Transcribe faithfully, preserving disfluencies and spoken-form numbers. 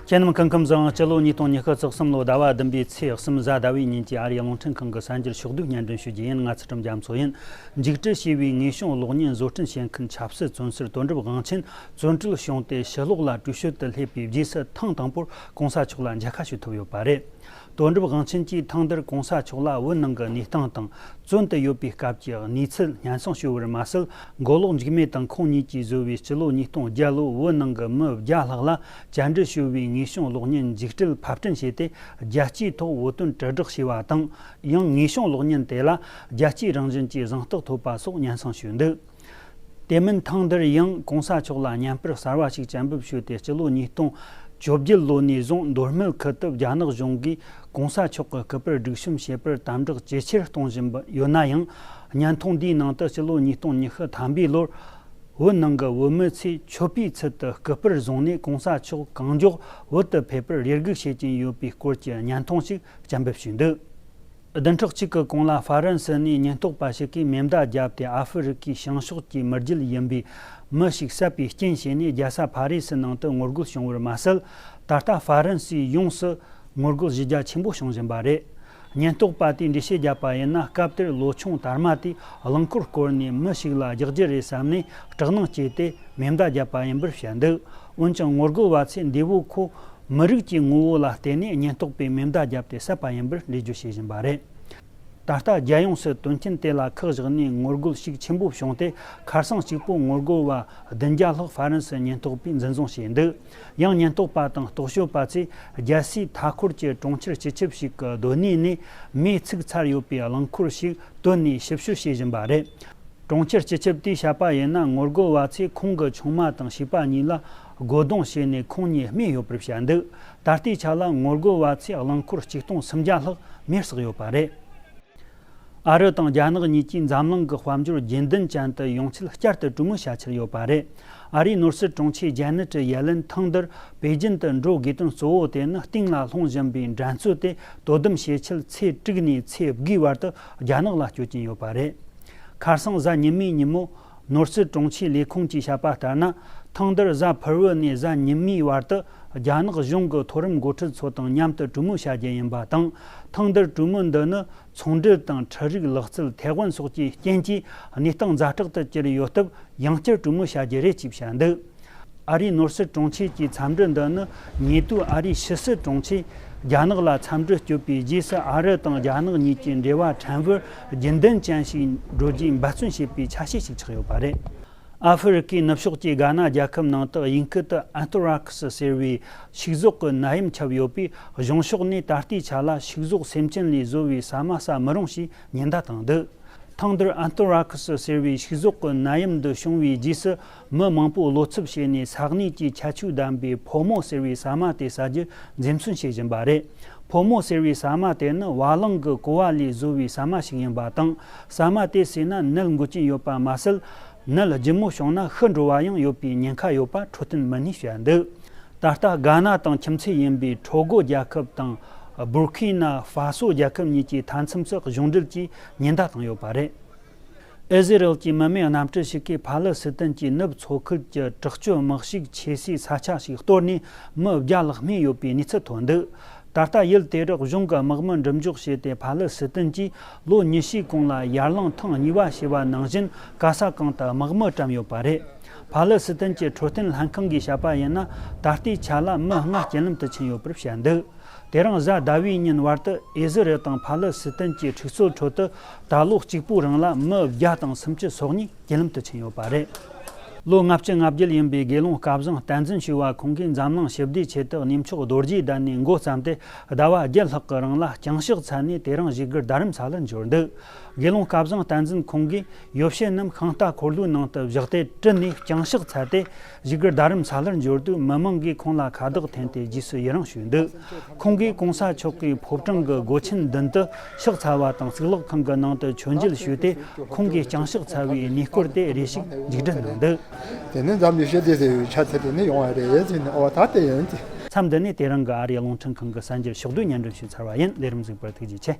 ཁྱེད་རྣམས་སྐུ་ཁམས་བཟང་། སྤྱི་ལོ་ཉིས་སྟོང་ཉི་ཤུ་རྩ་གསུམ་ལོ་ཟླ་བ་བདུན་པའི་ཚེས་གསུམ་གཟའ་ཟླ་བའི་ཉིན་གྱི་ཨ་རིའི་རླུང་འཕྲིན་ཁང་གི་གསར་འགྱུར་ཕྱོགས་བསྡུས་སྙན་སྒྲོན་ཞུ་རྒྱུ་ཡིན། ང་ཚུལ་ཁྲིམས་རྒྱ་མཚོ་ཡིན། འཇིགས་བྲལ་ཞེས་པའི་དངོས་བྱུང་གློག་བརྙན་བཟོ་སྐྲུན་བྱེད་མཁན་ཆབ་སྲིད་བཙོན་ཟུར་དོན་གྲུབ་དབང་ཆེན་བཙོན་གྲོལ་བྱུང་སྟེ་ཕྱི་ལོགས་ལ་བྲོས་བྱོལ་དུ་སླེབས་པའི་རྗེས་སུ་ཐེངས་དང་པོར་གོང་ས་མཆོག་ལ་མཇལ་ཁ་ཞུ་ཐུབ་ཡོད་པ་རེད། དོན་གྲུབ་དབང་ཆེན་གྱིས་ཐེངས་འདིར་གོང་ས་མཆོག་ལ་བོད་ནང་གི་གནས་སྟངས་དང་། བཙོན་དུ་ཡོད་པའི་སྐབས་ཀྱི་གནས་ཚུལ་སྙན་སེང་ཞུས་པར་མ་ཟད། མགོ་ལོག་འཇིགས་མེད་དང་ཁོང་གཉིས་ཀྱིས་བཟོས་པའི་སྤྱི་ལོ་ཉིས་སྟོང་བརྒྱད་ལོར་བོད་ནང་གི་མི་བརྒྱ་ལྷག་ལ་བཅར་འདྲི་ཞུས་པའི་དངོས་བྱུང་གློག་བརྙན་འཇིགས་བྲལ་ཕབ་སྐྲུན་བྱས་ཏེ། རྒྱལ་སྤྱིའི་ཐོག་བོད་དོན་དྲིལ་བསྒྲགས་བྱས་པ་དང་། ཡང་དངོས་བྱུང་གློག་བརྙན་དེ་ལ་རྒྱལ་སྤྱིའི་རང་བཞིན་གྱི་གཟེངས་རྟགས་ཐོབ་པ་སོགས་སྙན་སེང་ཞུས་འདུག་དེ་མིན་ཐེངས་འདིར་ཡང་གོང་ས་མཆོག་ལ་བརྙན་པར་གསར་བ་ཞིག་བཅར་འབུལ་ཞུས་ཏེ། སྤྱི་ལོ་ཉིས་སྟོང་བཅོ་བརྒྱད་ལོ་ནས་བཟུང་མདོ་སྨད་ཁུལ་དུ་རྒྱ་ནག་གཞུང་གིས་གོང་ས་མཆོག་གི་སྐུ་པར་སྒྲིག་གཤོམ་བྱེད་པར་དམ་དྲག་ཇེ་ཆེར་གཏོང་བཞིན་ཡོད་ན་ཡང་། བརྙན་ཐུང་འདིའི་ནང་དུ་སྤྱི་ལོ་ཉིས་སྟོང་ཉི་ཤུ་ཐམ་པའི་ལོར་བོད་ནང་གི་བོད་མི་ཚོས་མཆོད་པའི་ཚུལ་དུ་སྐུ་པར་བཟུང་ནས་གོང་ས་མཆོག་གང་མགྱོགས་བོད་དུ་ཕེབས་པར་རེ་སྒུག་བྱེད་ཀྱིན་ཡོད་པའི་སྐོར་གྱི་བརྙན་ཐུང་ཞིག་བཅར་འབུལ་ཞུས་འདུག་བདུན་ཕྲག་གཅིག་གི་གོང་ལ་ཧྥ་རན་སི་ནས་ཉེན་རྟོག་པ་ཞིག་གིས་མེ་མདའ་བརྒྱབ་སྟེ། ཨ་ཧྥེ་རི་ཁའི་བྱང་ཕྱོགས་ཀྱི་མི་རྒྱུད་ཡིན་པའི་མི་ཞིག་བསད་པའི་རྐྱེན་བྱས་ནས། རྒྱལ་ས་ཕ་རི་སི་ནང་དུ་ངོ་རྒོལ་བྱུང་བར་མ་ཟད། ད་ལྟ་ཧྥ་རན་སི་ཡོངས་སུ་ངོ་རྒོལ་གཞི་རྒྱ་ཆེན་པོ་བྱུང་བཞིན་པ་རེད། ཉེན་རྟོག་པ་དེས་འགྲེལ་བཤད་བརྒྱབ་པ་ཡིན་ན། སྐབས་དེར་ལོ་ཆུང་དར་མ་དེས་རླངས་འཁོར་བསྐོར་ནས་མི་ཞིག་ལ་རྒྱག་རྒྱུ་རེད་བསམ་ནས་སྐྲག་སྣང་སྐྱེས་ཏེ། མེ་མདའ་བརྒྱབ་པ་ཡིན་པར་བཤད་འདུག་འོན་ཀྱང་ངོ་རྒོལ་བ་ཚོས་འདས་པོ་ཁོ་མི་རིགས་ཀྱི་ངོ་བོ་ལ་བརྟེན་ནས་ཉེན་རྟོག་པས་མེ་མདའ་བརྒྱབ་སྟེ་བསད་པ་ཡིན་པར་འགྲེལ་བརྗོད་བྱེད་བཞིན་པ་རེད། ད་ལྟ་རྒྱལ་ཡོངས་སུ་དོན་རྐྱེན་དེ་ལ་ཁག་བཞག་ནས་ངོ་རྒོལ་ཤུགས་ཆེན་པོ་བྱུང་སྟེ། ཁ་སང་གཅིག་པོ་ངོ་རྒོལ་བ་བདུན་བརྒྱ་ལྷག་ཧྥ་རན་སི་ཉེན་རྟོག་པས་འཛིན་བཟུང་བྱས་འདུག་ཡང་ཉེན་རྟོག་པ་དང་རྟོག་དཔྱོད་པ་ཚོས་རྒྱལ་སའི་མཐའ་འཁོར་གྱི་གྲོང་ཁྱེར་སྤྱི་ཁྱབ་ཞིག་གི་སྡོད་གནས་ནས་མེས་ཚུགས་ཚར་ཡོད་པའི་རླངས་འཁོར་ཞིག་བཏོན་ནས་ཞིབ་དཔྱོད་བྱེད་བཞིན་པ་རེད། གྲོང་ཁྱེར་སྤྱི་ཁྱབ་དེས་བཤད་པ་ཡིན་ན། ངོ་རྒོལ་བ་ཚོས་ཁོང་གི་ཆུང་མ་དང་བྱིས་པ་གཉིས་ལ་རྒོལ་རྡུང་བྱས་ནས་ཁོང་གཉིས་རྨས་ཡོད་པར་བཤད་འདུག་ད་ལྟའི་ཆ་ལ་ངོ་རྒོལ་བ་ཚོས་རླངས་འཁོར་ཆིག་སྟོང་སུམ་བརྒྱ་ལྷག་མེར་བསྲེགས་ཡོད་པ་རེད། ཨ་རི་དང་རྒྱ་ནག་གཉིས་ཀྱིས་འཛམ་གླིང་གི་དཔལ་འབྱོར་རྒྱུན་ལྡན་ཅན་དུ་ཡོང་ཆེད་བསྐྱར་དུ་གྲོས་མོལ་བྱ་འཆར་ཡོད་པ་རེད། ཨ་རིའི་ནོར་སྲིད་དྲུང་ཆེ་ཇེ་ནེ་ཊི་ཡེ་ལེན་ཐེངས་འདིར་པེ་ཅིན་དུ་འགྲོ་དགོས་དོན་གཙོ་བོ་དེ་ནི། སྟེང་ལ་ལྷུང་བཞིན་པའི་འགྲན་རྩོད་དེ་དོ་དམ་བྱེད་ཆེད་ཚེས་དྲུག་ནས་ཚེས་དགུའི་བར་དུ་རྒྱ་ནག་ལ་སྐྱོད་ཀྱིན་ཡོད་པ་རེད། ཁ་སང་གཟའ་ཉི་མའི་ཉིན་མོ། ནོར་སྲིད་དྲུང་ཆེའི་ལས་ཁུངས་ཀྱིས་བཤད་པ་ལྟར་ན། ཐེངས་འདིར་གཟའ་ཕུར་བུ་ནས་གཟའ་ཉི་མའི་བར་དུ་རྒྱ་ནག་གཞུང་གི་མཐོ་རིམ་འགོ་ཁྲིད་ཚོ་དང་མཉམ་དུ་གྲོས་མོལ་བྱ་རྒྱུ་ཡིན་པ་དང་། ཐེངས་འདིར་གྲོས་མོལ་འདི་ནི་ཚོང་འབྲེལ་དང་འཕྲུལ་རིག་ལག་རྩལ་ཐའེ་ཝན་སོགས་ཀྱི་རྐྱེན་གྱིས་གནས་སྟངས་ཛ་དྲག་ཏུ་གྱུར་ཡོད་སྟབས། ཡང་བསྐྱར་གྲོས་མོལ་བྱ་རྒྱུ་རེད་ཅེས་བཤད་འདུག་ཨ་རིའི་ནོར་སྲིད་དྲུང་ཆེ་གྱི་འཚམས་འདྲི་འདི་ནི། ཉེ་དུས་ཨ་རིའི་ཕྱི་སྲིད་དྲུང་ཆེས་རྒྱ་ནག་ལ་འཚམས་འདྲི་བསྐྱོད་པའི་རྗེས་སུ། ཨ་རི་དང་རྒྱ་ནག་གཉིས་ཀྱི་འབྲེལ་བ་ཕྲན་བུ་རྒྱུན་ལྡན་ཅན་ཞིག་འགྲོ་རྒྱུའི་འབད་བརྩོན་བྱེད་པའི་ཆ་ཤས་ཤིག་ཆགས་ཡོད་པ་རེད། ཨ་ཧྥེ་རི་ཁའི་ནུབ་ཕྱོགས་ཀྱི་གྷ་ན་རྒྱལ་ཁབ་ནང་དུ་དབྱིན་སྐད་དུ་ཨན་ཐོ་ར་ཁི་སི་ཟེར་བའི་ཤིག་ཟོག་གི་ནད་ཡམས་ཁྱབ་ཡོད་པས། གཞུང་ཕྱོགས་ནས་ད་ལྟའི་ཆ་ལ་ཤིག་ཟོག་སེམས་ཅན་ལས་བཟོ་བའི་ཟ་མ་ཟ་མི་རུང་ཞེས་ཉེན་བརྡ་བཏང་འདུག་ཐེངས་འདིར་ཨན་ཐོ་ར་ཁི་སི་ཟེར་བའི་ཤིག་ཟོག་གི་ནད་ཡམས་འདི་བྱུང་བའི་རྗེས་སུ། མི་མང་པོ་བློ་འཚབ་བྱས་ནས་ས་གནས་ཀྱི་ཁྱད་ཆོས་ལྡན་པའི་ཕོ་མོ་ཟེར་བའི་ཟ་མ་དེ་ཟ་རྒྱུ་འཛེམ་ཟོན་བྱེད་བཞིན་པ་རེད། ཕོ་མོ་ཟེར་བའི་ཟ་མ་དེ་ནི་བ་ལང་གི་ཀོ་བ་ལས་བཟོ་བའི་ཟ་མ་ཞིག་ཡིན་པ་དང་། ཟ་མ་དེ་ཟོས་ན་ནད་འགོ་གྱིན་ཡོད་པ་མ་ཟད། ནད་ལྗིད་མོ་བྱུང་ན་ཤི་འགྲོ་བ་ཡང་ཡོད་པའི་ཉེན་ཁ་ཡོད་པ་འཕྲོད་བསྟེན་མི་སྣས་བཤད་འདུག་ད་ལྟ་གྷ་ན་དང་ཁྱིམ་མཚེས་ཡིན་པའི་ཁྲོ་གོ་རྒྱལ་ཁབ་དང་། སྦུར་ཁི་ན་ཧྥ་སོ་རྒྱལ་ཁབ་གཉིས་ཀྱི་མཐའ་མཚམས་སུ་གཞུང་འབྲེལ་གྱི་ཉེན་བརྡ་བཏང་ཡོད་པ་རེད། ཨི་ཟི་རལ་གྱི་མི་མེད་གནམ་གྲུ་ཞིག་གིས་ཕ་ལེ་སི་ཐན་གྱི་ནུབ་མཚོ་ཁུལ་གྱི་དྲག་སྤྱོད་དམག་ཞུགས་ཆེ་སའི་ས་ཆ་ཞིག་གཏོར་ནས་མི་བརྒྱ་ལྷག་རྨས་ཡོད་པའི་གནས་ཚུལ་ཐོན་འདུག་ད་ལྟ་ཡུལ་དེ་དག་གཞུང་གི་དམག་མི་འགྲུལ་འཇོག་བྱས་ཏེ། ཕ་ལེ་སི་ཐན་གྱིས་ལོ་ཉི་ཤུའི་གོང་ལ་ཡར་ལངས་ཐེངས་གཉིས་པ་བྱས་པ་ནང་བཞིན། ག་ས་གང་དུ་དམག་མི་བཀྲམ་ཡོད་པ་རེད། ཕ་ལེ་སི་ཐན་གྱི་འཕྲོད་བསྟེན་ལྷན་ཁང་གིས་བཤད་པ་ཡིན་ན། ད་ལྟའི་ཆ་ལ་མི་ལྔ་རྐྱེན་ལམ་དུ་ཕྱིན་ཡོད་པར་བཤད་འདུག་དེ་རིང་གཟའ་ཟླ་བའི་ཉིན་བར་དུ་ཨི་ཟི་རལ་དང་ཕ་ལེ་སི་ཐན་གྱི་འཁྲུག་རྩོད་ཁྲོད་དུ། ད་ལོ་གཅིག་པོའི་རིང་ལ་མི་བརྒྱ་དང་སུམ་ཅུ་སོ་གཉིས་རྐྱེན་ལམ་དུ་ཕྱིན་ཡོད་པ་རེད། ལོ་ལྔ་བཅུ་ང་བརྒྱད་ཡིན་པའི་དགེ་སློང་སྐལ་བཟང་བསྟན་འཛིན་ཞུ་བ་ཁོང་གིས་འཛམ་གླིང་ཞི་བདེའི་ཆེད་དུ་གནས་མཆོག་རྡོ་རྗེ་གདན་ནས་འགོ་བརྩམས་ཏེ། ཟླ་བ་བརྒྱད་ལྷག་གི་རིང་ལ་བརྐྱངས་ཕྱག་འཚལ་ནས། དེ་རིང་བཞུགས་སྒར་རྡ་རམ་ས་ལར་འབྱོར་འདུག་དགེ་སློང་སྐལ་བཟང་བསྟན་འཛིན་ཁོང་གིས་ཡོ་བྱད་རྣམས་ཤིང་རྟ་འཁོར་ལོའི་ནང་དུ་བཞག་སྟེ། དྲུད་ནས་བརྐྱངས་ཕྱག་འཚལ་ཏེ། བཞུགས་སྒར་རྡ་རམ་ས་ལར་འབྱོར་དུས། མི་མང་གིས་ཁོང་ལ་ཁ་བཏགས་འཐེན་ཏེ་རྗེས་སུ་ཡི་རང་ཞུས་འདུག་ཁོང་གིས་གོང་ས་མཆོག་གི་ཕོ་བྲང་གི་སྒོ་ཆེན་མདུན་དུ་ཕྱག་འཚལ་བ་དང་། གཙུག་ལག་ཁང་གི་ནང་དུ་མཆོད་མཇལ་ཞུས་ཏེ། ཁོང་གིས་བརྐྱངས་ཕྱག་འཚལ་བའི་གནས་སྐོར་དེ་རེ་ཞིག་མཇུག་སྒྲིལ་གནང་འདུག་དེ་ནས་འཛམ་གླིང་ཞི་བདེ་ཟེར་བའི་ཕྱག་འཚལ་དེ་ནས་ཡོང་བ་རེད་ཟེར་ནས། ཨོ་ད་དེ་ཡིན་ཏེ། མཚམས་འདི་ནས་དེ་རིང་གི་ཨ་རིའི་རླུང་འཕྲིན་ཁང་གི་གསར་འགྱུར་ཕྱོགས་བསྡུས་སྙན་སྒྲོན་ཞུས་ཚར་བ་ཡིན། ལས་རིམ་གཟིགས་པར་ཐུགས་རྗེ་ཆེ།